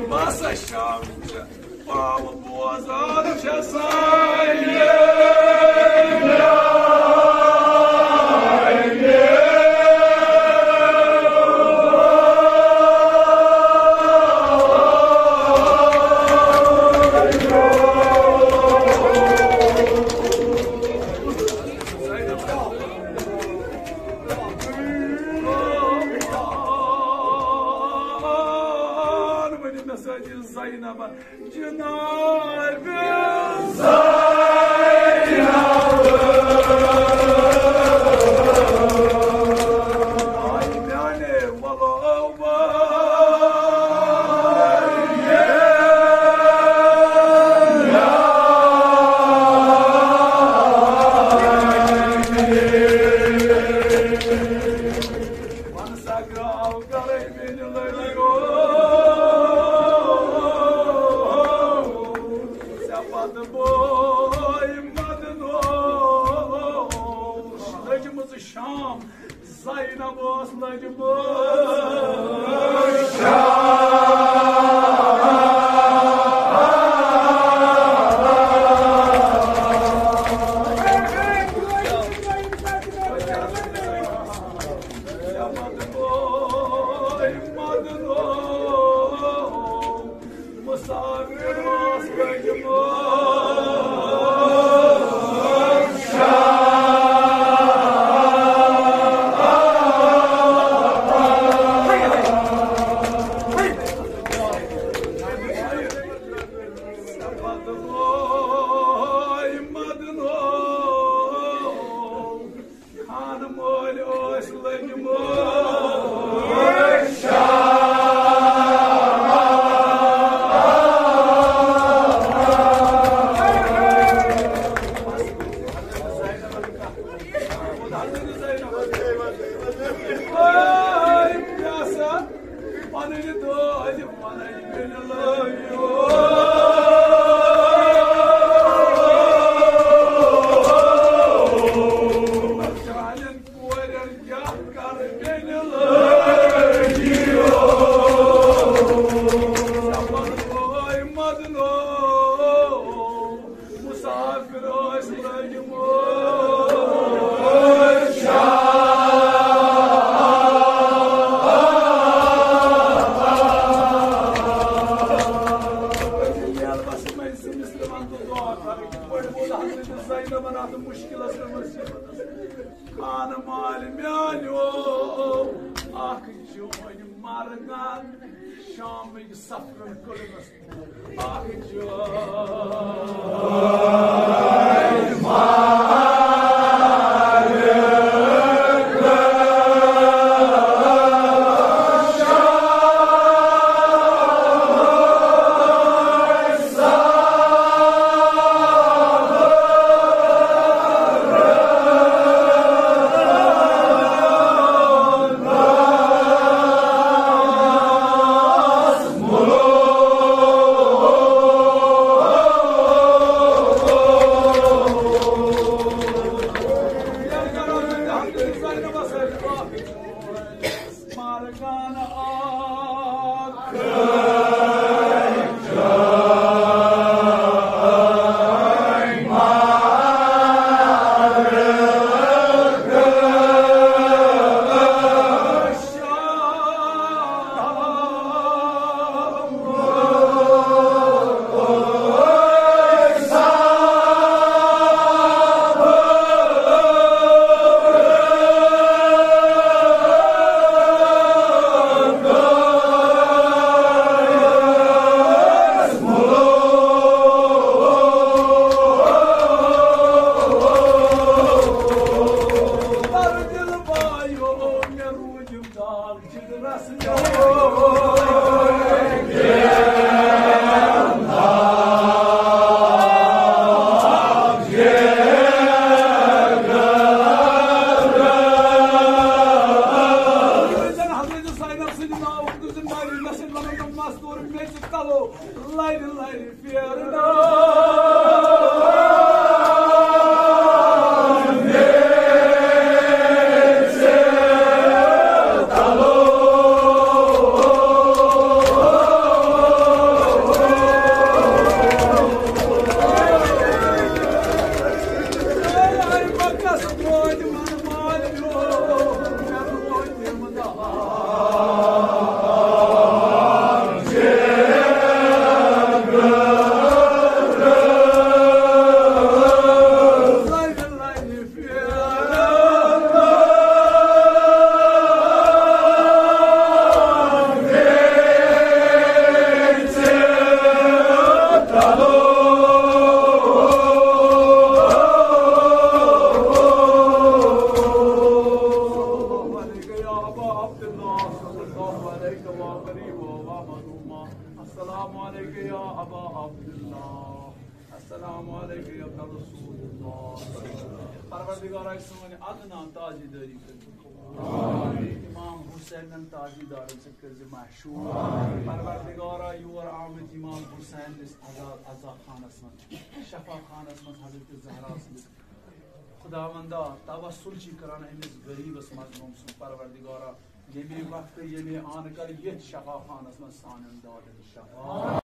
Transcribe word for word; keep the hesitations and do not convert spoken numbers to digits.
بس شام چھِ پامہٕ بوزان چھےٚ سانہِ۔ ؤنِو مےٚ سۭتۍ، زینب جناب زینب۔ آے میانہِ ولو شام زینب ٲس لٔجمٕژ۔ مسافر اوس لٔجمٕژ۔ خانہٕ مٲلۍ ٲسۍ لٔگۍ مٲلۍ۔ پنٕنۍ دٲدۍ وَنٕنۍ بیٚنہِ لٲگِو۔ چانٮ۪ن کورٮ۪ن کیٛاہ کَرٕ بیٚنہِ لٲگِو۔ سفر وٲے مَدنو۔ مسافر ٲسۍ لٔگۍ مٲلۍ۔ زینبن اتھ مشکلس منٛز۔ خانہٕ مالہِ میانیو، اکھ چٲنۍ مرگن شامٕکۍ سفرن کٔڑنس۔ حضرت زینب سٕنٛدِ ناوٕ، حضرت زینب سٕنٛدِ ناوٕ، مےٚ سۭتۍ وَنان تِم مَستوٗر میٚژِ کَلو، لَرِ لَرِ۔ ومظلوما. السلام عليك يا أبا عبد الله. السلام عليك يا ابن رسول الله. پروردگارا، سٲنۍ ادنا تازیدٲری کٔرۍ زِ قبول. امام حسینن تازیدارن سۭتۍ کٔرۍ زِ مشہوٗر. پروردگارا، یور آمٕتۍ امام حسین دِس عزا، عزا خانس منٛز، شفا خانس منٛز حضرت زہرا سٕنٛدِس خداوندا، توسل چھِ کران أمِس غریٖبس مظلوٗم سُنٛد۔ پروردگارا، ییٚمے وقتہٕ، ییٚمے آنہٕ کر ییٚتھۍ شفا خانس منٛز سانٮ۪ن دادٮ۪ن شفا۔